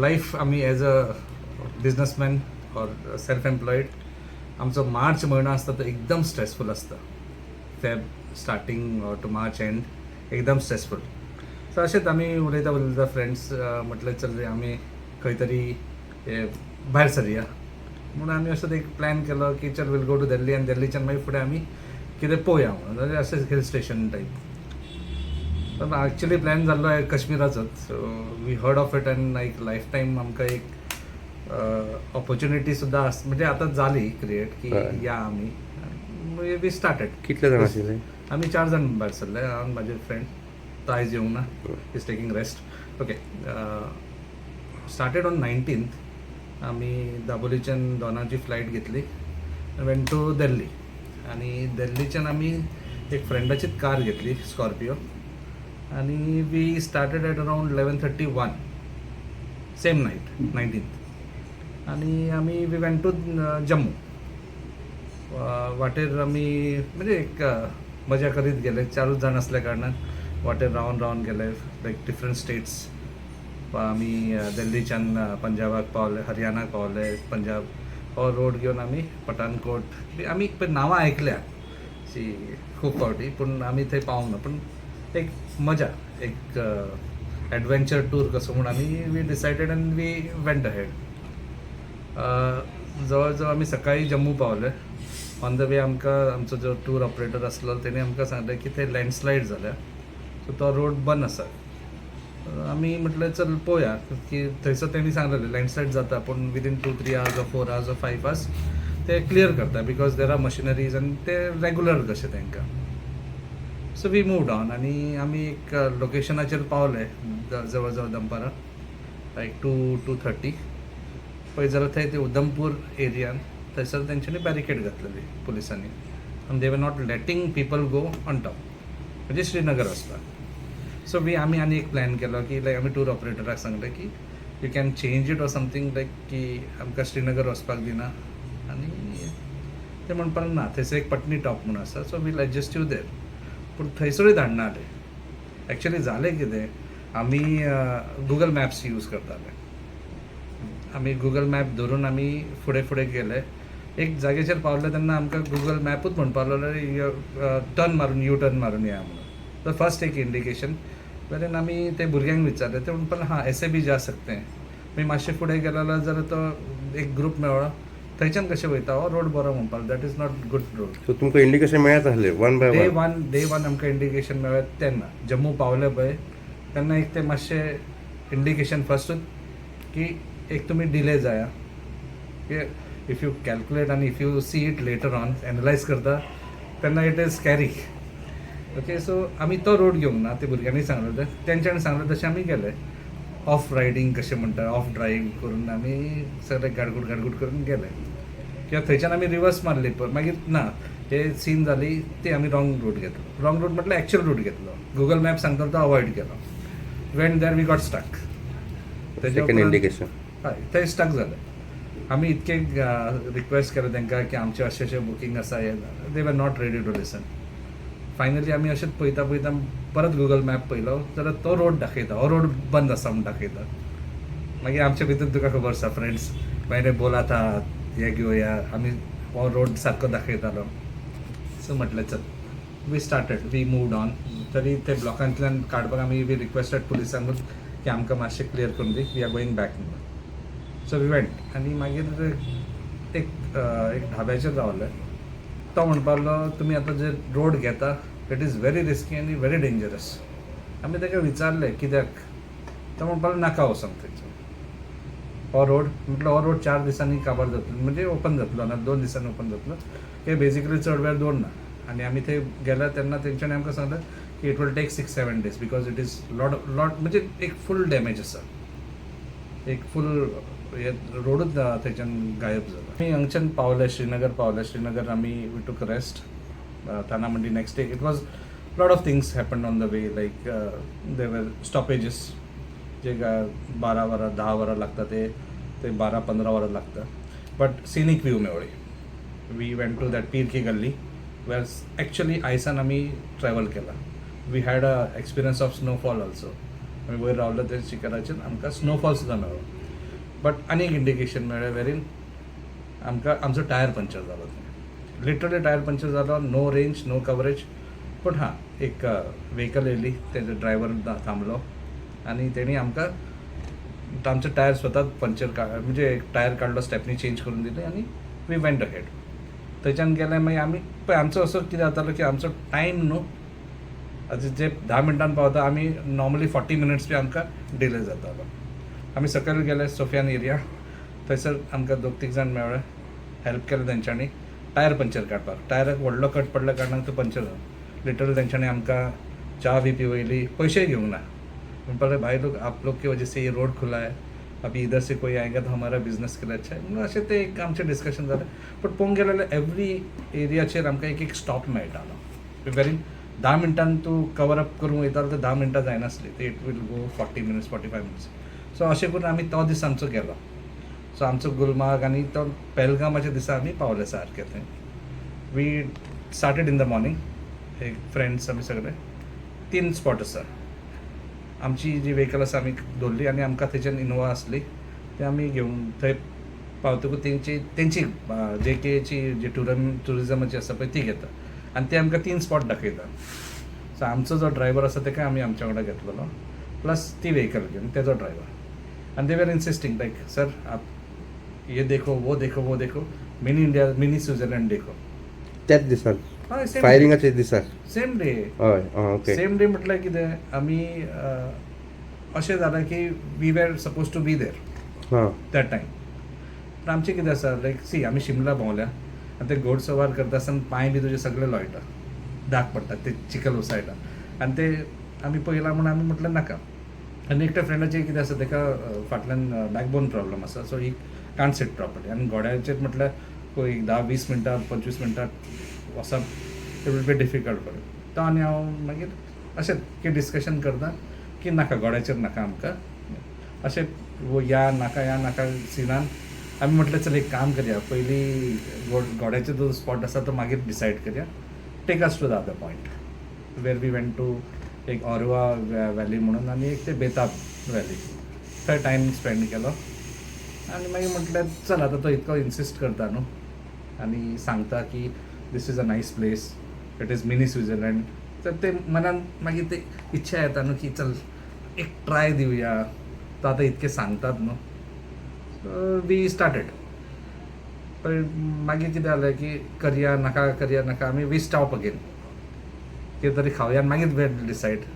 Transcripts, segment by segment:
Life आमी as a businessman or self employed, आमचो मार्च म्हयनो आसता तो एकदम स्ट्रेसफूल आसता. Feb starting to March end एकदम स्ट्रेसफूल. सो अशेंच आमी उलयता उलयता फ्रेंड्स म्हटलें, चल रे, आमी खंय तरी हे भायर सरया म्हणून आमी असोच एक प्लॅन केलो की चल, we'll go to Delhi आनी दिल्लीच्यान मागीर फुडें आमी कितें पळोवया म्हणून, अशें हिल स्टेशन टायप. पण एक्चुअली प्लॅन जाल्लो आहे कश्मीराचोच. So we heard of it and like life time आमकां एक ऑपॉर्च्युनिटी सुद्दां आस, म्हणजे आतां जाली क्रिएट की या आमी. We started. कितले जाण आशिल्ले? आमी चार जाण भायर सरले. हांव आनी म्हाजे फ्रेंड, तो आयज येवंक ना, is taking rest. Okay, started on 19th. आमी दाबोलीच्यान दोनाची फ्लायट घेतली, वेंट टू दिल्ली आनी दिल्लीच्यान आमी एक फ्रेंडाचीच कार घेतली, स्कॉर्पियो, आनी we started at around 11:31 same night, 19th, आनी आमी we went to Jammu. वाटेर आमी म्हणजे एक मजा करीत गेले. चारूच जाण असल्या कारणान वाटेर रावन रावन गेले, लायक डिफरंट स्टेट्स. आमी दिल्लीच्यान पंजाबाक पावले, हरियाणाक पावले, पंजाब हो रोड घेवन आमी पठाणकोट बी आमी पळय नांवां आयकल्या शी खूब फावटी, पूण आमी थंय पावूंक ना. पूण एक मजा, एक एडवेंचर टूर कसो म्हूण आमी we decided and we went ahead. जवळ जवळ आमी सकाळी जम्मू पावले. ऑन the वे आमकां आमचो जो टूर ऑपरेटर आसलो, तेणी आमकां सांगलें की थंय लँडस्लायड जाल्या, सो तो रोड बंद आसा. आमी म्हटलें, चल पळोवया की थंयसर तेणी सांगलेलें लँडस्लायड जाता, पूण within 2-3 hours or 4 hours or 5 hours ते क्लियर करता, because there are machineries आनी ते रेगुलर कशें तांकां. सो we moved on आनी आमी एक लोकेशनाचेर पावले जवळ जवळ दनपारां लायक 2-2:30. पळय जाल्यार थंय ते उधमपूर एरियान थंयसर तेंच्यांनी बॅरिकेड घातलेली पुलिसांनी आनी they were not letting people go on top, म्हणजे श्रीनगर वचपाक. सो we आमी आनी एक प्लॅन केलो की लायक आमी टूर ऑपरेटराक सांगलें की you can change it or something, like की आमकां श्रीनगर वचपाक दिना. आनी ते म्हणपाक ना, थंयसर एक पटनी टॉप म्हणून आसा, so we'll adjust you there. पूण थंयसरूय धाडना जाले. एक्चुअली जालें कितें, आमी गुगल मॅप्स यूज करताले. आमी गुगल मॅप धरून आमी फुडें फुडें गेले. एक जाग्याचेर पावले तेन्ना आमकां गुगल मॅपूच म्हणपाक लागलो, टर्न मारून, यू टर्न मारून या म्हणून. तर फर्स्ट एक इंडिकेशन वेल्यान आमी ते भुरग्यांक विचारलें, ते म्हणपाक, हां, ऐसे भी जा सकते हैं. मागीर मातशें फुडें गेले जाल्यार तो एक ग्रूप मेळ्ळो. थंयच्यान कशें वयता, हो रोड बरो म्हणपाक. That is not good road. So तुमकां इंडिकेशन मेळत आसलें one by day one? One, day one आमकां इंडिकेशन मेळ्ळें तेन्ना. जम्मू पावले पळय तेन्ना एक ते मातशें इंडिकेशन फर्स्ट की एक तुमी डिले जाया की if you calculate आनी if you see it later on, analyse करता तेन्ना it is scary. Okay, so आमी तो रोड घेवंक ना. ते भुरग्यांनी सांगलें तें, तेंच्यांनी सांगलें तशें आमी गेले. ऑफ रायडींग कशें म्हणटा, ऑफ ड्रायव्ह करून आमी सगळे गाडगूट गाडगूट करून गेले. किंवा थंयच्यान आमी रिवर्स मारली, पण मागीर ना, हे सीन जाली ती आमी रॉंग रूट घेतलो. रॉंग रूट म्हटल्यार एक्चुअल रूट घेतलो. गुगल मॅप सांगतालो तो अवॉयड केलो. Went there, we got stuck. Second indication. हय, थंय स्टक जाले आमी. इतके रिक्वेस्ट केलें तांकां की आमचें अशें अशें बुकींग आसा हें, they were not ready to listen. Finally आमी अशेंच पळयता पळयता परत गुगल मॅप पळयलो जाल्यार तो रोड दाखयता, हो रोड बंद आसा म्हूण दाखयता. मागीर आमचे भितर, तुका खबर आसा फ्रेंड्स, मैंने बोला था हे घेवया आमी, हो रोड सारको दाखयतालो. सो म्हटलें चल, we started, we moved on. तरी ते ब्लॉकांतल्यान काडपाक आमी we requested पुलिसांक की आमकां मातशें क्लियर करून दी, we are going back म्हणून. सो we went आनी मागीर एक एक ढाब्याचेर रावले. तो म्हणपाक लागलो, तुमी आतां जे रोड घेता, it is very risky आनी व्हेरी डेंजरस. आमी ताका विचारलें कित्याक? तो म्हणपाक लागलो, नाका वचोंक थंयचो हो रोड. म्हटलं हो रोड 4 दिसांनी काबार जातलो, म्हणजे ओपन जातलो ना, 2 दिसांनी ओपन जातलो. ते बेजिकली चड वेळ दवरना. आनी आमी थंय गेले तेन्ना तेंच्यांनी आमकां सांगलें की it will take 6-7 days because it is lot lot, म्हणजे एक फूल डॅमेज आसा, एक फूल हे रोडूच थंयच्यान गायब जाला. आमी हांगच्यान पावले, श्रीनगर पावले. श्रीनगर आमी we took rest. Thannamandi next day, it was lot of things happen on the way, like there were stoppages जे काय 12 वरां, 10 वरां लागता, ते ते 12-15 वरां लागता, बट सिनीक व्यू मेवळी. We went to that Peer ki Gali where actually आयसान आमी ट्रॅवल केला. We had a experience of snowfall also. आमी वयर रावले ते शिखराचेर, आमकां स्नोफॉल सुद्दां मेळ्ळो. बट आनी एक इंडिकेशन मेळ्ळें वेरीन आमकां आमचो टायर पंक्चर जालो. लिटरली टायर पंक्चर जालो. No range, no coverage. पूण हां, एक व्हेकल येयली, तेजो ड्रायवर थांबलो आनी तेणी आमकां आमचो टायर स्वताच पंक्चर का म्हणजे टायर काडलो, स्टेपनी चेंज करून दिली आनी we went ahead. थंयच्यान गेले. मागीर आमी पळय, आमचो असो कितें जातालो की आमचो टायम न्हू, आतां जे 10 मिनटान पावता आमी, नॉर्मली 40 मिनट्स बी आमकां डिले जातालो. आमी सकयल गेले सोफियान एरिया. थंयसर आमकां दोग तीग जाण मेळ्ळे, हेल्प केलें तेंच्यांनी टायर पंक्चर काडपाक. टायराक व्हडलो कट पडल्या कारणान तो पंक्चर जालो. लिटरली तेंच्यांनी आमकां च्या बी पिवयली, पयशेय घेवंक ना. म्हणपाक लागले, "भाई लोग, आप लोग की वजह से ये रोड खुला है. अभी इधर से कोई आएगा तो हमारा बिजनेस के लिए अच्छा है." म्हणून अशें ते एक आमचें डिस्कशन जालें. बट पळोवंक गेलें जाल्यार एवरी एरियाचेर आमकां एक एक स्टॉप मेळटालो वेरीन 10 मिनटान तूं कवर अप करूंक वयता तर 10 मिनटां जायनासली ते, it will go 40 minutes, 45 minutes. So अशें करून आमी तो दीस आमचो गेलो. सो आमचो गुलमार्ग आनी तो पेलगामाच्या दिसा आमी पावले सारके थंय. We started in the morning. एक फ्रेंड्स आमी सगळे. तीन स्पॉट आसा. आमची जी व्हेकल आसा आमी दवरली आनी आमकां थंयच्यान इनोवा आसली, ती आमी घेवन थंय पावतकूच तेंची तेंची जे केची जी टुरिजमाची आसा पळय ती घेता आनी ते आमकां तीन स्पॉट दाखयता. सो आमचो जो ड्रायवर आसा तेका आमी आमच्या वांगडा घेतलेलो, प्लस ती व्हेकल घेवन तेजो ड्रायवर. आनी they were insisting like, "Sir, आप ये देखो, वो देखो, वो देखो, मिनी इंडिया, मिनी स्वित्झर्लंड देखो." त्याच दिसाक? हय, सेम. फायरिंगाच्या दिसाक? Same day. हय, आं, ओके. सेम डे म्हटल्यार कितें, आमी अशें जालें की we were supposed to be there that time. पण आमचें कितें आसा, लायक सी, आमी शिमला भोंवल्या आनी ते घोडसवार करता आसतना पांय बी तुजे सगळे लोळटा, दाग पडटा, ते चिखल उसळटा आनी ते आमी पळयलां म्हूण आमी म्हटलें नाका. आनी एकट्या फ्रेंडाचें कितें आसा, ताका फाटल्यान बॅकबोन प्रॉब्लम आसा, so he can't seat properly. आनी घोड्याचेर म्हटल्यार एक 10 20 मिनटां, 25 मिनटां वचप, it will be difficult for. तो आनी हांव मागीर अशें की डिस्कशन करता की नाका, घोड्याचेर नाका आमकां. अशें वो या नाका, या नाका सिनान आमी म्हटलें, चल एक काम करया, पयलीं घोड्याचो जो स्पॉट आसा तो मागीर डिसायड करया. Take us to the other point where we went to एक ऑरवा व्हॅली म्हणून आनी एक ते बेताब व्हॅली. थंय टायम स्पेंड केलो आनी मागीर म्हटलें, चल आतां तो इतको इन्सिस्ट करता न्हू आनी सांगता की this is a nice place, it is mini Switzerland, तर ते मनान मागीर ते इच्छा येता न्हू की चल एक ट्राय दिवया, तो आतां इतके सांगतात न्हू. We started. पण मागीर कितें जालें की करया नाका, करया नाका, आमी we stop again. कितें तरी खावया आनी मागीर we decide.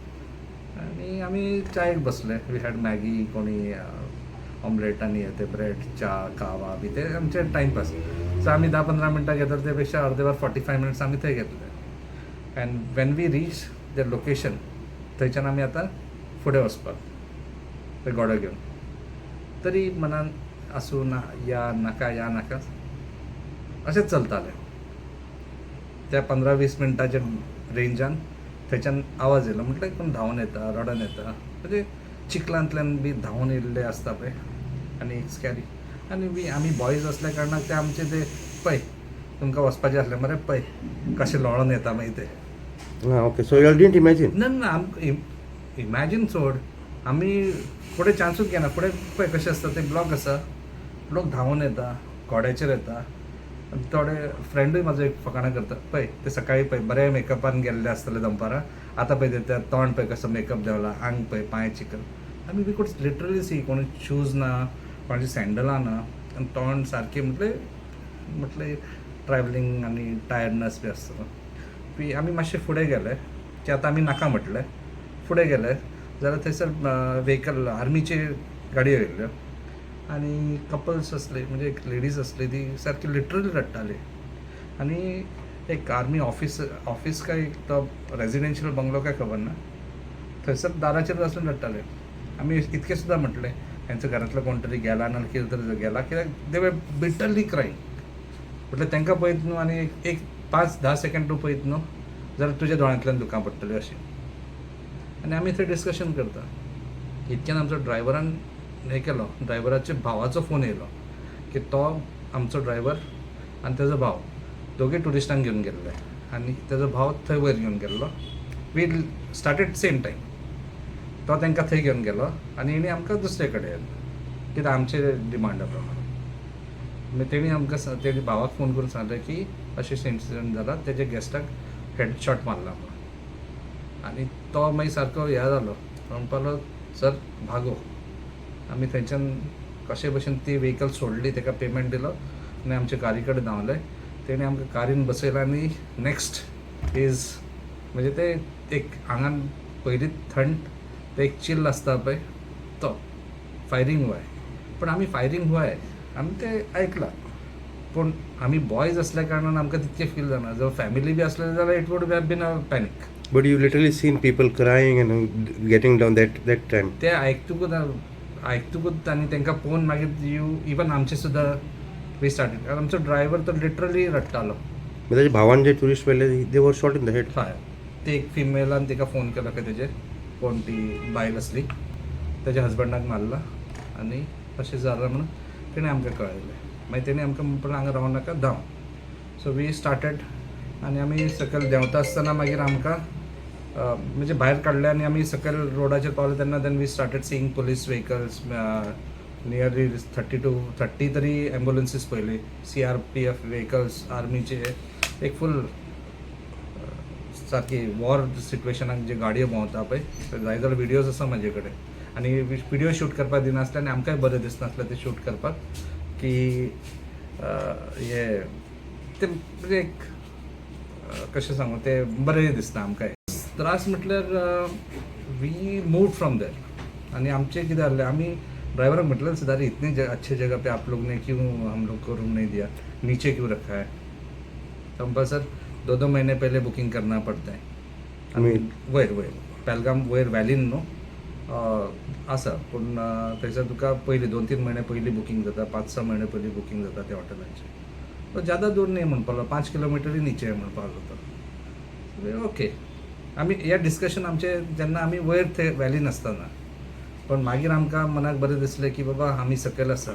आनी आमी चायेक बसले. We had Maggi, कोणी ऑमलेट आनी हे ते ब्रेड, च्या, कावा बी, ते आमचे टायमपास. सो आमी 10 15 मिनटां घेतात ते पेक्षा अर्दे वर, 45 मिनट्स आमी थंय घेतले. And when we reach the location, थंयच्यान आमी आतां फुडें वचपाक ते घोडो घेवन, तरी मनान आसूं ना, या नाका, या नाका, अशेंच चलतालें. त्या 15 20 मिनटाच्या रेंजान थंयच्यान आवाज येयलो. म्हटल्यार कोण धांवन येता, रडोन येता, म्हणजे चिखलांतल्यान बी धांवन येयल्ले आसता पळय आनी एक स्कॅरी. आनी बी आमी बॉयज असल्या कारणान ते आमचे ते पळय, तुमकां वचपाचें आसलें मरे, पळय कशें लोळोन येता मागीर ते. Ah, okay, so you didn't imagine? ना ना, आमकां इमॅजीन सोड, आमी फुडें चान्सूच घेना. फुडें पळय कशें आसता ते, ब्लॉक आसा, लोक धांवून येता, घोड्याचेर येता. आनी थोडे फ्रेंडूय म्हाजो एक फकाणां करता, पळय ते सकाळी पळय बरे मेकअपान गेल्ले आसतले दनपारां, आतां पळय ते तोंड पळय कसो मेकअप देंवला, आंग पळय, पांय चिखल. आमी we could literally सी कोणी शूज ना, कोणाची सँडलां ना आनी तोंड सारकें. म्हटलें म्हटलें ट्रॅवलिंग आनी टायर्डनस बी आसता. बी आमी मातशे फुडें गेले की आतां आमी नाका म्हटलें. फुडें गेले जाल्यार थंयसर व्हेकल, आर्मीची गाडयो येयल्ल्यो आनी कपल्स आसले, म्हणजे एक लेडीज आसली, ती सारकी लिटरली रडटाली. आनी एक आर्मी ऑफिस, ऑफिस काय एक तो रेजिडेन्शियल बंगलो काय खबर ना, थंयसर दाराचेर बसून रडटाले. आमी इतकें सुद्दां म्हटलें, हेंच्या घरांतलो कोण तरी गेला ना कितें तरी गेला, कित्याक they were bitterly crying. म्हटल्यार तांकां पळयत न्हू आनी एक 5 10 सेकंड तूं पळयत न्हू जाल्यार तुज्या दोळ्यांतल्यान दुकां पडटलीं अशीं. आनी आमी थंय डिस्कशन करता, इतक्यान आमचो ड्रायव्हरान हें केलो, ड्रायव्हराच्या भावाचो फोन येयलो की तो आमचो ड्रायव्हर आनी तेजो भाव दोगूय ट्युरिस्टांक घेवन गेल्ले आनी तेजो भाव थंय वयर घेवन गेल्लो. We started same time. तो तांकां थंय घेवन गेलो आनी हेणी आमकां दुसरे कडेन हाडलो. कित्याक आमचे डिमांडा प्रमाणे. मागीर तेणी आमकां तेणी भावाक फोन करून सांगलें की अशें अशें इन्सिडंट जाला, तेज्या गेस्टाक हेडशॉट मारला म्हणून. आनी तो मागीर सारको हें जालो, म्हणपाक लागलो, सर भागो. आमी थंयच्यान कशे भशेन ती व्हेकल सोडली, ताका पेमेंट दिलो आनी आमचे कारी कडेन धांवले. तेणी आमकां कारीन बसयला आनी नेक्स्ट is म्हणजे ते एक आंगान पयलींच थंड, ते एक चिल आसता पळय, तो फायरींग हुआ है. पण आमी फायरींग हुआ है आमी ते आयकलां, पूण आमी बॉयज असल्या कारणान आमकां तितकें फील जाना. जर फॅमिली बी आसले जाल्यार it would have been a panic. But you literally seen people crying and getting down that time. ते आयकतकूच आयकतकूच आनी तांकां पळोवन मागीर you even आमचे सुद्दां we started. आमचो ड्रायव्हर तर लिटरली रडटालो. म्हणजे ताच्या भावान जे टुरिस्ट पयले, they were shot in the head. हय, ते एक फिमेलान ताका फोन केलो खंय, तेजेर कोण ती बायल आसली, तेज्या हजबंडाक मारला आनी अशें जालां म्हणून तेणें आमकां कळयलें. मागीर तेणें आमकां म्हणपाक, हांगा रावूं नाका, धांव. सो we started आनी आमी सकयल देंवता आसतना मागीर आमकां म्हणजे भायर काडले आनी आमी सकयल रोडाचेर पावले तेन्ना then we started seeing police vehicles, nearly 30 to 30 तरी एम्बुलन्सीस पयली, सीआरपीएफ व्हेकल्स, आर्मीचे एक फूल सारकी वॉर सिट्युएशनाक जे गाडयो भोंवता पळय, जाय जाल्यार व्हिडियोज आसा म्हाजे कडेन. आनी व्हिडियो शूट करपाक दिनासले आनी आमकांय बरें दिसनासलें ते शूट करपाक की हे ते म्हणजे एक कशें सांगू, ते बरें दिसना आमकांय. त्रास म्हटल्यार we move from there आनी आमचें कितें जाल्लें, आमी ड्रायव्हराक म्हटलें, सुद्दां, इतनी अच्छे जगह पे आप लोग ने क्यों हम लोग को रूम नहीं दिया, नीचे क्यों रखा है? तो म्हणपा, सर, दो दो महीने पहले बुकिंग करना पड़ता है. आनी वयर वयर पेलगाम वयर व्हॅलीन न्हू आसा, पूण थंयसर तुका पयलीं 2-3 म्हयने पयलीं बुकींग जाता, 5-6 म्हयने पयलीं बुकींग जाता त्या हॉटेलांचें. तो ज्यादा दूर नाही म्हणपाक लागलो, 5 किलोमिटरय नीचे आहे म्हणपाक लागलो तो. ओके, आमी हे डिस्कशन आमचे जेन्ना आमी वयर थंय व्हॅलीन आसतना. पण मागीर आमकां मनाक बरें दिसलें की बाबा आमी सकयल आसा.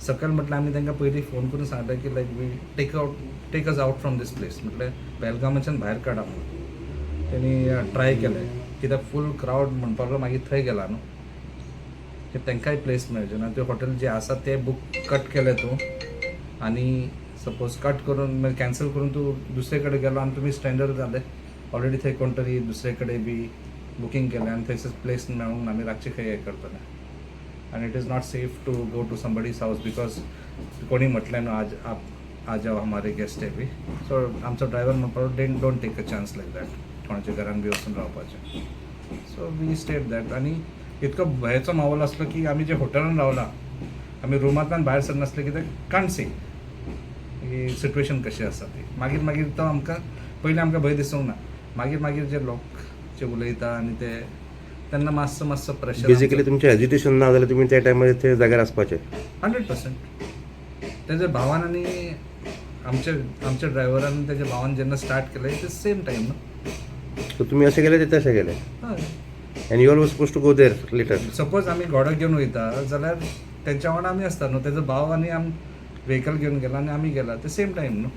सकयल म्हटल्यार आमी तांकां पयलीं फोन करून सांगलें की like we take out take us out from this place, म्हटल्यार बेलगामाच्यान भायर काडा म्हणून. तेणी ट्राय केलें, कित्याक फूल क्रावड म्हणपाक लागलो. मागीर थंय गेला न्हू की तांकांय प्लेस मेळचें ना. ते हॉटेल जे आसा ते बूक कट केलें तूं आनी सपोज कट करून मागीर कॅन्सल करून तूं दुसरे कडेन गेलो आनी तुमी स्टँडर्ड जाले, ऑलरेडी थंय कोण तरी दुसरे कडेन बी बुकींग केलें आनी थंयसर प्लेस मेळूंक ना, आमी रातचे खंय हें करतले? आनी it is not safe to go to somebody's house because कोणी म्हटलें न्हू, आज आप आ जाओ, हमारे गेस्ट है बी. सो आमचो ड्रायव्हर म्हणपाक, don't take a chance like that, कोणाच्या घरान बी वचून रावपाचें. So we stayed that. आनी इतको भंयाचो माहोल आसलो की आमी जे हॉटेलान रावला, आमी रुमांतल्यान भायर सरनासले कित्याक कांट सी की सिट्युएशन कशी आसा ती. मागीर मागीर तो आमकां पयलीं आमकां भंय दिसूंक ना, मागीर मागीर जे लोक जे उलयता आनी ते तेन्ना मातसो मातसो प्रेशर. बेसिकली तुमचें हेजिटेशन ना जाल्यार तुमी त्या टायमार ते जाग्यार आसपाचे. 100%. तेज्या भावान आनी आमच्या आमच्या ड्रायव्हरान तेज्या भावान जेन्ना स्टार्ट केलें, it is same time न्हू. सो तुमी अशें गेले, ते तशें गेले. हय. And you all was suppose to go there later. Suppose आमी घोडो घेवन वयता जाल्यार तेंच्या वांगडा आमी आसता न्हू. तेजो भाव आनी आम व्हेकल घेवन गेला आनी आमी गेला, ते सेम टायम न्हू.